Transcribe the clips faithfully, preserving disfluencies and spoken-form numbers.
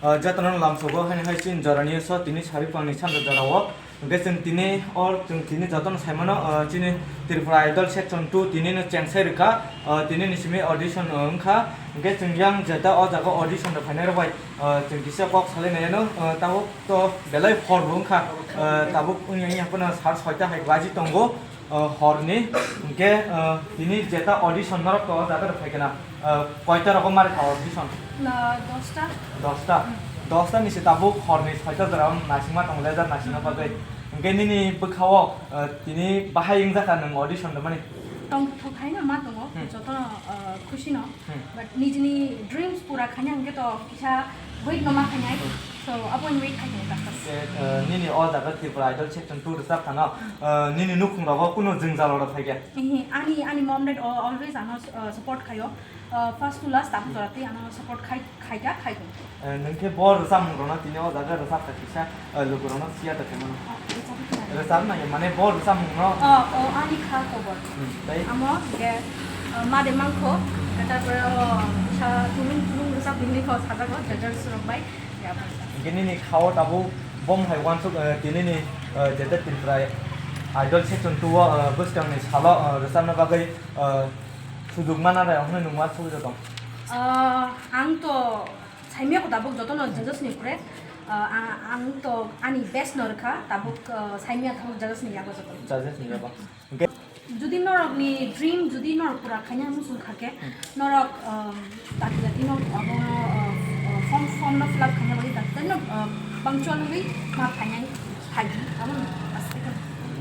Ah, jotono lamsogo haino hai chini jorani so tini saripangni sanja jorao. Hwnkhe chwng tini or chwng tini jotono saimano, ah, chini Tripura Idol Section two tini no chengsai rwkha, ah, tini ni simi audition, ah, wngkha. Hwnkhe chwng yang jeta o jaga audition rok phainai rok bai, ah, chwng kisa kok salai nai ano, ah, tabuk to belai hor bo wngkha, ah, tabuk wngya wngya phano sar soita hai baji tongo. Ah, horni, hwnkhe, ah, tini jeta audition norok to jaga rok phaikha na, ah, koita rogo mari kha audition? Na, dosta. Dosta? Hmm. Dosta ni se tabuk horni soita jora nasingma tongo, lejar nasingma bagwi. Hwnkhe nini bwkhao, ah, tini bahai wngjakha nwng audition rwmani? Tong thok haino ma tongo, Hmm. jotono, ah, khushi no. Hmm. But nijini dreams pura khaina hwnkhe to kisa wait no ma khainai. Hmm. So, abo ni wait khainai doctor. Hwnkhe, ah, nini o jaga Tripura Idol Section two rwchap thano, Hmm. ah, nini nukhung rogo kunu jwngjal rok phaikha? Ehe, ani, ani mom dad o-, always ano, ah, support khaio. Ah, first to last, tabuk jora tei ano support khai, khaikha, khaikha. Eh, nwng khe bo rwchapmung rokno tini o jaga rwchap kha kisa, eh, lukurokno siya ta khaimano. Ah, rwchapmung khe. Rwchapmung nai, mane bo rwchapmung no. Oh, oh, ani kha kobor. Hmm, tei? Amo hwnkhe, ah, ma de mangkho, hwnkhe tarpore o kisa tulung tulung rwchap hinwi kho sajago, judges rok bai, ya bo rwchap. Hwnkhe nini khao tabuk bom hai uansuk, eh, tini ni, eh, jeta Tripura Idol Section two o, eh, bwskang ni salo, eh, rwchapna bagwi, eh, sujuk mana rw hwnwi nwng uansuk tong? Ah, ang to Saimya ko tabuk jotono judges ni pore, ah, a-, ang to ani best no rwkha, tabuk, ah, saimya tabuk judges ni yago jotono. Judges ni yago. Hwnkhe jodi norok ni dream jodi norok pura khaina muchung kha khe, Hmm. norok, ah, dati dati no abo, ah, ah, form, form no fill up khaina bagwi dati dati no, ah, punctual wngwi ma phainai phai di, abo no aste khe.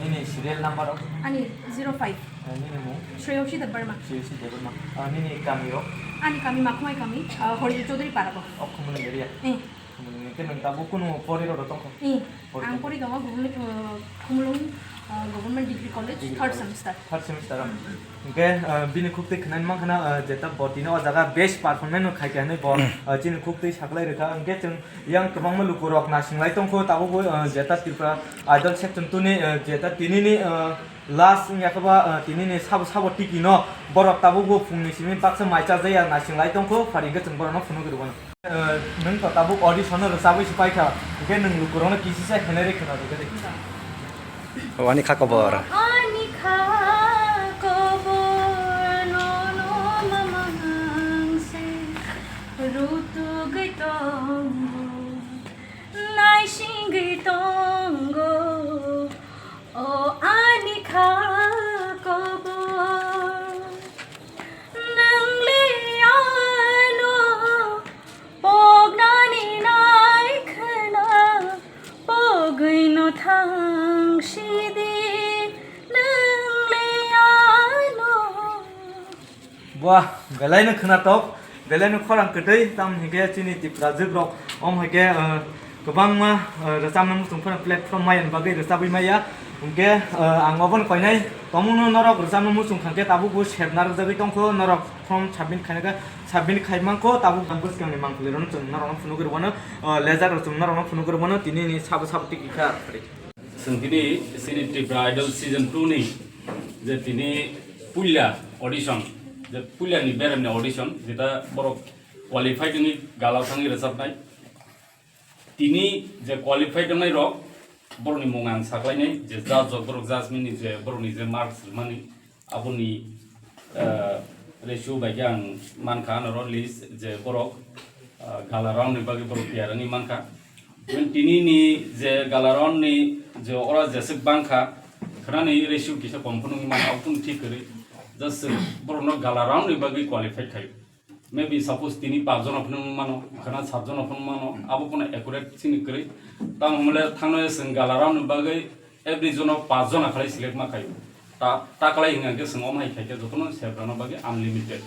Nini serial number rok? Ani zero five. Ah, nini mung? Shreyoshi Debbarma. Shreyoshi Debbarma. Ah, nini kami rok? Ani kami Makhumai kami, ah, Horijit Chaudhary Para bo. O Khumulwng area? Eh. Khumulwng, hwnkhe nwng tabuk kunu pori rok tongkha? Eh, Pori ang tongkha. Pori tongo Government, uh, Khumulwng, uh, Government Degree College, Degree third College. Semester. Third semester o. Hmm. Hwnkhe, uh, bini khuk twi khwnani mankha na, uh, jeta bo tini o jaga best performance no khaikha hinwi bo, Hmm. uh, chini khuk twi saklai rwkha. Hwnkhe chwng yang kwbangma lukurok nasinglai tongkho, tabukbo, uh, jeta Tripura Idol Section two ni, uh, jeta tinini, uh, last wngya khe ba, uh, tinini sabo sabo tiki no borok tabukbo phungni simi baksa mai chajaya nasinglai tongkho, phari hwnkhe chwng borokno phunugwi rwmano. Eh, nwng to tabuk audition no rwchabwi se paikha, hwnkhe nwng lukurokno kisisa khenai rw khwna rwgwi di. O ani kha kobor. Ani kha kobor no no mamang se rutugwi tongo, naisingwi tongo, o ani kha kobor. Nwng le ano poknani nai khwna, pogwino thang sidi nwng le ano. Buah, belai no khwnatok, belai no khorang kwtwi, tam hwnkhe chini Tiprajwk rok, om hwnkhe, eh, kwbangma, eh, rwchapna muchung phano platform maya ni bagwi rwchabwi maya. Hwnkhe, eh, ang obono koinai tongmungno norok rwchapna muchung kha khe tabukbo sepna rwjagwi tongkho, norok form submit khaina khe submit khai mankho, tabuk ang bwskangni mangpili rokno chwng norokno phunugwi rwmano, eh, letter rok chwng norokno phunugwi rwmano, tini ni sabo sabo tiki kha. Chwng tini chini Tripura Idol season two ni je tini puila audition, je puila ni beremni audition, jeta borok qualified wngwi gala thangwi rwchapnai. Tini je qualified wngnai rok, borokni mung ang saklainai, je judge rok borok judgment ni je borokni je marks rwmani, aboni, eh, ratio bai khe ang mankha anoro list je borok, eh, gala round ni bagwi borok tiyar wngwi mankha. Tini ni je gala round ni je ora jeswk bangkha, khwnani ratio kisa kom phano wngwi mano, abo phano thik kwrwi. Just borokno gala round ni bagwi qualified khaio. Maybe suppose tini pach jona phano wng mano, khwna sat jona phano wng mano, abo phano accurate chini kwrwi. Tamo hwnle thangnai chwng gala round ni bagwi every jono pach jona khlai select ma khaio. Ta, ta kwlai hwnkha khe chwng omo hai khaikhe jotono sebrana bagwi unlimited.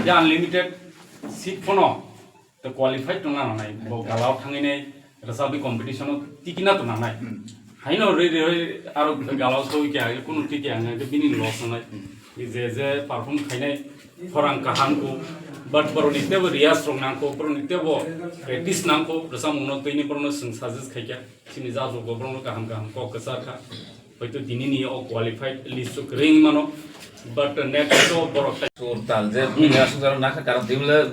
Je unlimited seat phano to qualified wngna nangnai, bo gala o thangwi nai, rwchapwi competition o tikina to nangnai. Hmm. Haino rwi rwi aro gala o sawi khe age kunu tiki ang khe bini loss nangnai. Hmm. Je je perform khainai khorang kaham kho, but borokni teibo riyaz rok nang kho, borokni teibo practice nang kho, rwchapmung no twi ni borokno chwng suggest khai kha, chini judge rok bo borokno kaham kaham kok kwchar kha. Hoito tini ni o qualified list o kwrwi wngwi mano. But next to borok tai sur tal je bini asuk jaro nakha karon tibule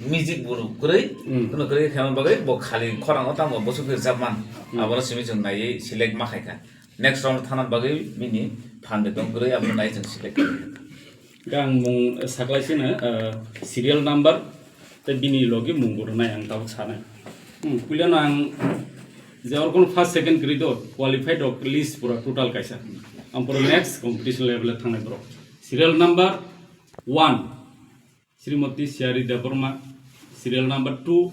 music buru kwrwi, hmm, kuno kwrwi khema bagwi bo khali khorang o tamo bosuk rijak man. Hmm. Abono simi chwng naiwi select ma khaikha. Next round thana bagwi bini phan de tong kwrwi abono nai chwng select khaikha. Ang mung saklai sino, uh, serial number. Tei bini logi mung bo rwnai ang tabuk sanai. Hmm, puilano ang je oro kono first, second kwrwi do, qualified rok list pura total kaisa. Ang pura next competition level e thangnai borok. Serial number one, Srimati Siyari Debbarma. Serial number two,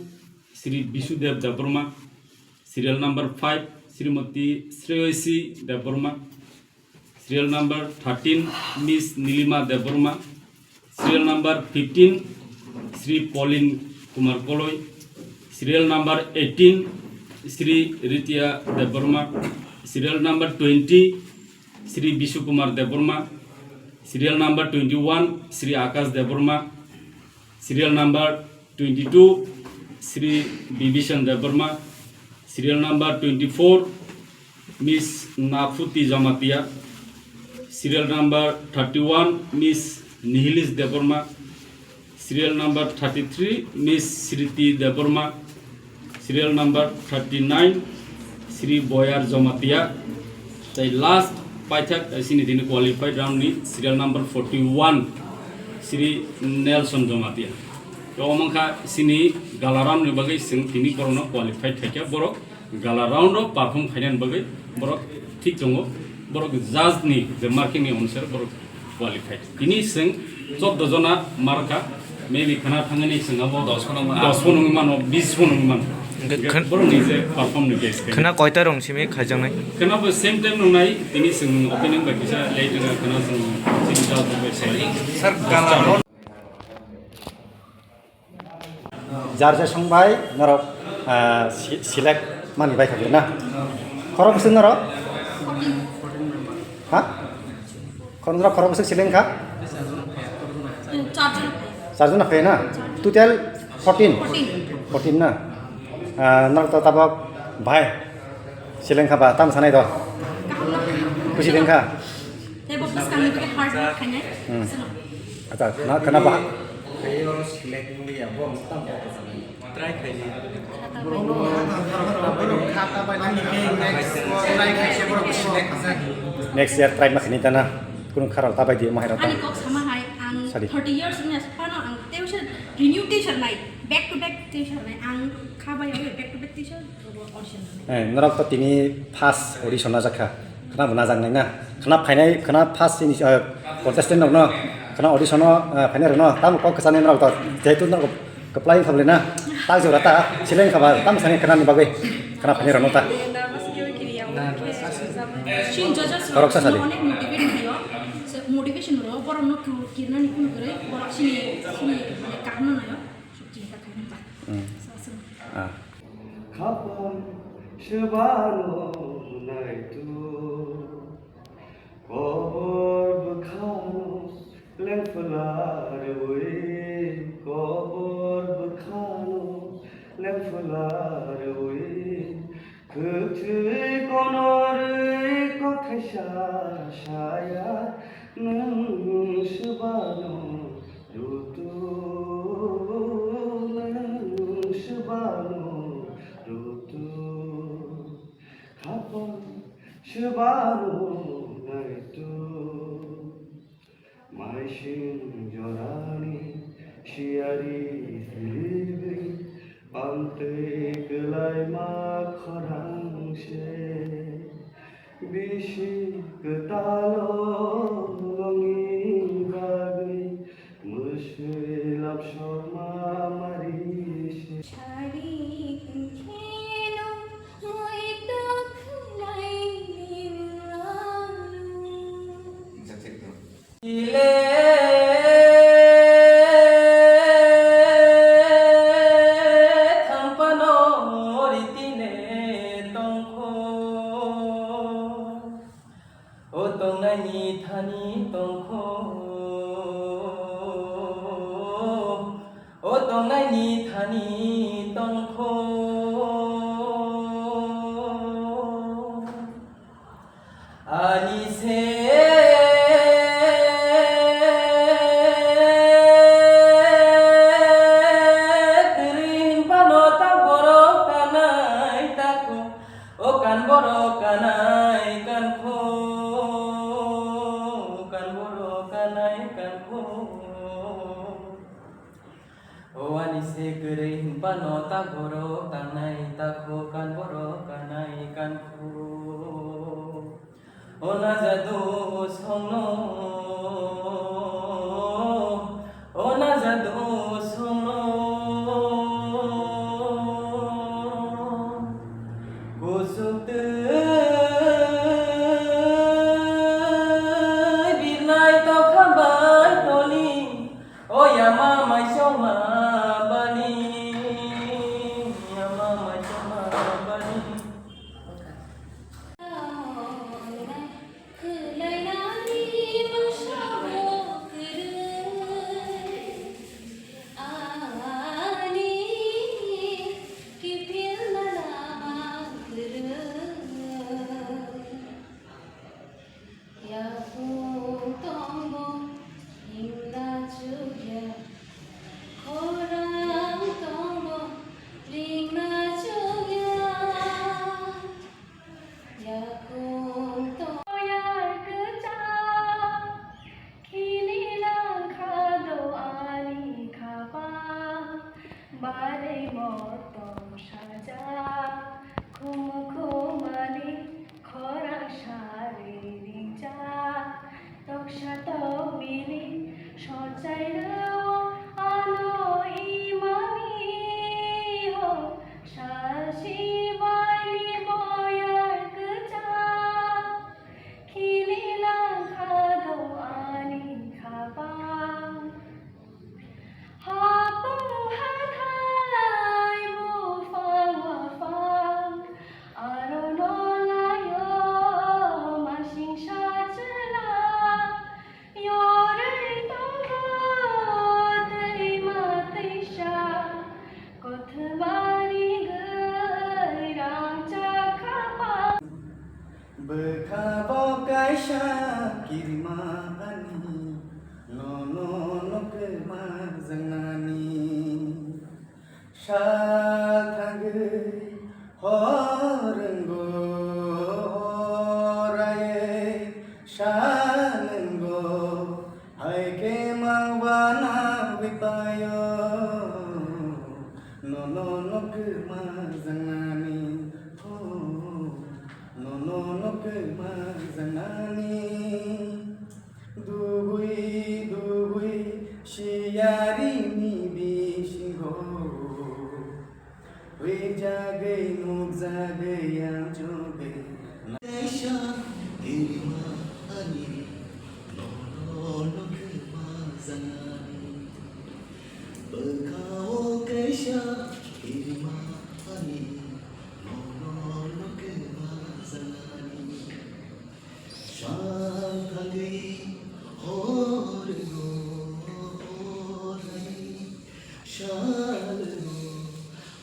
Sri Bisudev Debbarma. Serial number five, Srimati Sreyasi Debbarma. Serial number thirteen, Miss Nilima Debbarma. Serial number fifteen, Sri Pauline Kumar Koloi. Serial number eighteen, Sri Ritia Debbarma. Serial number twenty, Sri Bishu Kumar Debbarma. Serial number twenty-one, Sri Akash Debbarma. Serial number twenty-two, Sri Bibhishan Debbarma. Serial number twenty-four, Miss Nafuti Jamatia. Serial number thirty-one, Miss Nihilis Debbarma. Serial number thirty-three, Miss Sriti Debbarma. Serial number thirty-nine, Sri Boyar Jamatia. Tei last paithak, eh, sini tini qualified round ni serial number forty-one, Sri Nelson Jamatia. To omo wngkha sini gala round ni bagwi chwng tini borokno qualified khaikha, borok gala round o perform khainani bagwi borok thik tongo, borok judge ni je marking ni onusare borok qualified. Tini chwng chordo jona markha, maybe khana thangani chwng abo dos pho nungwi mano. Dos pho nungwi mano, bis pho nungwi mano. Hwnkhe khn- Borokni je perform ni base khe. Khna koita rong simi khaijaknai? Khna bo same time nungnai, tini chwng opening bai kisa late wngkha, khna chwng chini judge bai sai. Sir, gala round. Jar se song bai norok, ah, si-, select mani bai kha na. Khorok bwswk norok? Ha? Khorok norok khorok bwswk select kha? Charjon. Charjon kha na? Total fourteen? Fourteen. Fourteen na? Ah, norok to tabok bai select kha ba, tam sanai do? Kusi leng kha? Tei bo bwskangni bagwi hard work khainai. Hmm. Acha, na, khna ba? Try khaidi. Next year try ma khaini tana. Kunu kharok ta bai di, ma hai rok ta. Ani kok sama hai, ang thirty years ni phano ang teisa renew teisa nai, back to back teisa nai, ang kha bai back to back teisa. Eh, norok to tini first audition na jakha. Khna bo najak nai na. Khna phainai, khna first ini, eh, contestant rok no, khna audition no, eh, phainai rok no, tamo kok kwchani norok to, jehetu norok kwplai wngkha bwle na, tak jora ta, seleng kha ba, tamo sani khna ni bagwi, khna phainai rok no ta. Khorok sa sadi. Motivation rok, borok no kirnani kunu kwrwi, borok sini, sini kaham no nayo. Hmm. Ah. Khapang swbano naitu, kobor bwkhano lengphwla rwui, kobor bwkhano lengphwla rwui, kwthwi konorwi kothaisa saya nwng swbano. Rutu, nwng swbano rutu, khapang swbano naitu. Maising jorani siyari hilibwi, pantwi kwlaima khorang se. Bisi kwtalo nongni bagwi mwswi lapsokma mari se. Sari kheno moito khlai limlanu. Ile thampano ritine tongkho, o tongnaini thani tongkho, Kan borok kanai kankho, kan borok kanai kankho. O ani se kwrwi hinphano tak borok tangnai takho kan borok kanai kankho. O najadu songno, o najadu songno. Kusuk twi birnai tokha bai toli. O yama mai chongma bani, yama mai chongma bani. Yakung tongbo himna chukya, khorang tongbo ringna chukya. Yakung tong yar kwchak, khili langkha do ani khapang, barwi motom sajak, khum khumani khorang sari ringjak. Toksa tokbili sochai rw ano imani o, sasi baili boyar kwchak, khili langkha do ani khapang. Hapung hathai buphang waphang, aro no laio masing sa chwla. Yorwi tongo twima twisa, kothoma rigwi rang chakha pa. Bwkha bo kaisa kirima ani, nono no kwma jangnani. Sal thangwi hor wngo, hor aye sal wngo, hai khe mang bana bipayo, nono no kwma jangnani, ho, nono no kwma jangnani. Dugwi dugwi siyarini bisingo, rijagwi nukjagwi ang chugwi. Kaisa kirima ani, nono no kwma jangnani. Bwkhao kaisa kirima ani, nono no kwma jangnani. Sal thangwi hor wngo, hor hai sal wngo,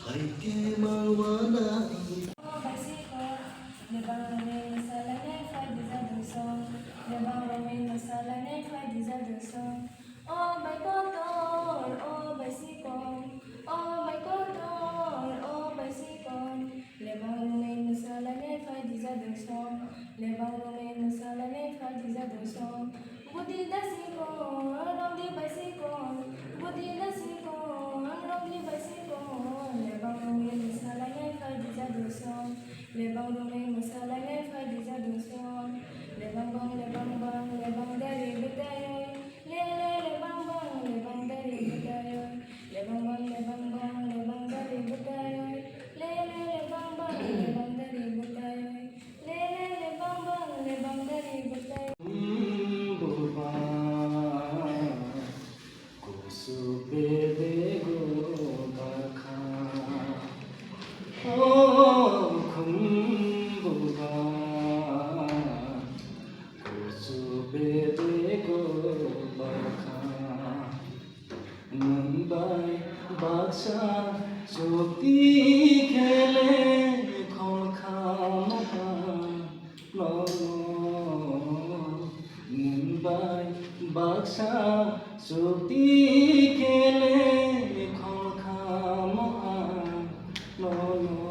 hai khe mangwana. O baisiko, lebang romwi mwsalainai phai dija dosong, lebang romwi mwsalainai phai dija dosong. O bai kotor, o bai sikon, o bai kotor, o bai sikon. Lebang romwi mwsalainai phai dija dosong, lebang romwi mwsalainai phai dija dosong. Budi da sikon, romdi bai sikon, budi da sikon, romdi bai sikon. Lebang romwi mwsalainai phai dija dosong, lebang romwi mwsalainai phai dija dosong. Lebang bang, lebang bang, lebang dari bwtaioi. Le le le bang bang, le bang dari bwtaioi. Le bang bang, le bang bang, le bang dari bwtaioi. Le le le bang bang, le bang dari bwtaioi. Le le le bang bang, le bang dari bwtaioi. Buba, kusuk bebego bakha. O khumbuba, kusu bebego bakha. Nwng bai baksa chukti khele khol kha moha nono. Nwng bai baksa chukti khele khol kha moha nono.